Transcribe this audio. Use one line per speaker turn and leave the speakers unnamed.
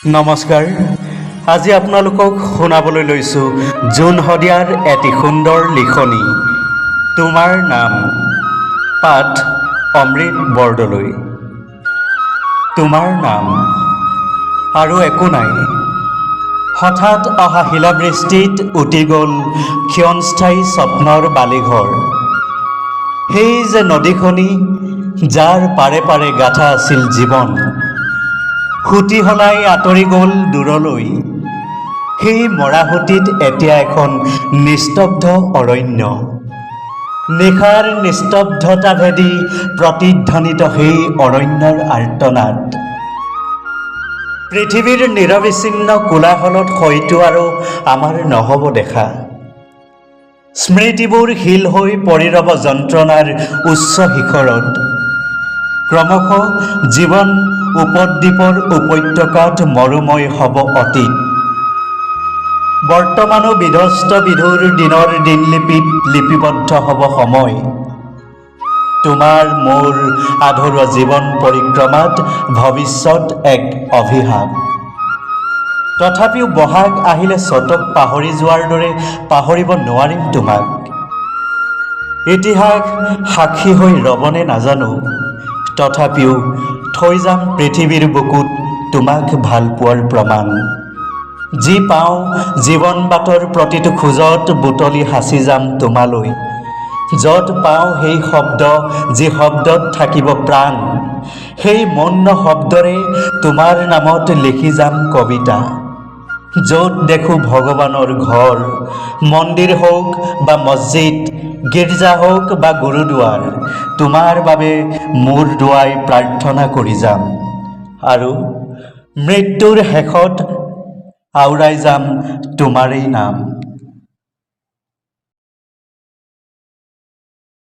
নমস্কাৰ। আজি আপোনালোকক শুনাবলৈ লৈছোঁ জোন শদিয়াৰ এটি সুন্দৰ লিখনি, তোমাৰ নাম। পাঠ অমৃত বৰদলৈ। তোমাৰ নাম আৰু একো নাই। হঠাৎ অহা শিলাবৃষ্টিত উটি গ'ল ক্ষণস্থায়ী স্বপ্নৰ বালিঘৰ। সেই যে নদীখনি, যাৰ পাৰে পাৰে গাঁথা আছিল জীৱন, সুঁতি সলাই আঁতৰি গ'ল দূৰলৈ। সেই মৰাসুঁতিত এতিয়া এখন নিস্তব্ধ অৰণ্য। নিশাৰ নিস্তব্ধতা ভেদি প্ৰতিধ্বনিত সেই অৰণ্যৰ আৰ্তনাদ। পৃথিৱীৰ নিৰবিচ্ছিন্ন কোলাহলত হয়তো আৰু আমাৰ নহ'ব দেখা। স্মৃতিবোৰ শিল হৈ পৰি ৰ'ব যন্ত্ৰণাৰ উচ্চ শিখৰত। ক্ৰমশঃ জীৱন উপদ্বীপৰ উপত্যকাত মৰুময় হ'ব অতীত। বৰ্তমানো বিধ্বস্ত বিধুৰ দিনৰ দিনলিপিত লিপিবদ্ধ হ'ব সময়। তোমাৰ মোৰ আধৰুৱা জীৱন পৰিক্ৰমাত ভৱিষ্যত এক অভিশাপ। তথাপিও বহাগ আহিলে চ'তক পাহৰি যোৱাৰ দৰে পাহৰিব নোৱাৰিম তোমাক। ইতিহাস সাক্ষী হৈ ৰ'বনে নাজানো, তথাপিও থৈ যাম পৃথিৱীৰ বুকুত তোমাক ভালপোৱাৰ প্ৰমাণ। যি পাওঁ, জীৱন বাটৰ প্ৰতিটো খোজত বুটলি সাঁচি যাম তোমালৈ। য'ত পাওঁ সেই শব্দ, যি শব্দত থাকিব প্ৰাণ, সেই মৌন শব্দৰে তোমাৰ নামত লিখি যাম কবিতা। য'ত দেখোঁ ভগৱানৰ ঘৰ, মন্দিৰ হওক বা মছজিদ, গীৰ্জা হওক বা গুৰুদ্বাৰ, তোমাৰ বাবে মূৰ দোৱাই প্ৰাৰ্থনা কৰি যাম আৰু মৃত্যুৰ শেষত আওৰাই যাম তোমাৰেই নাম।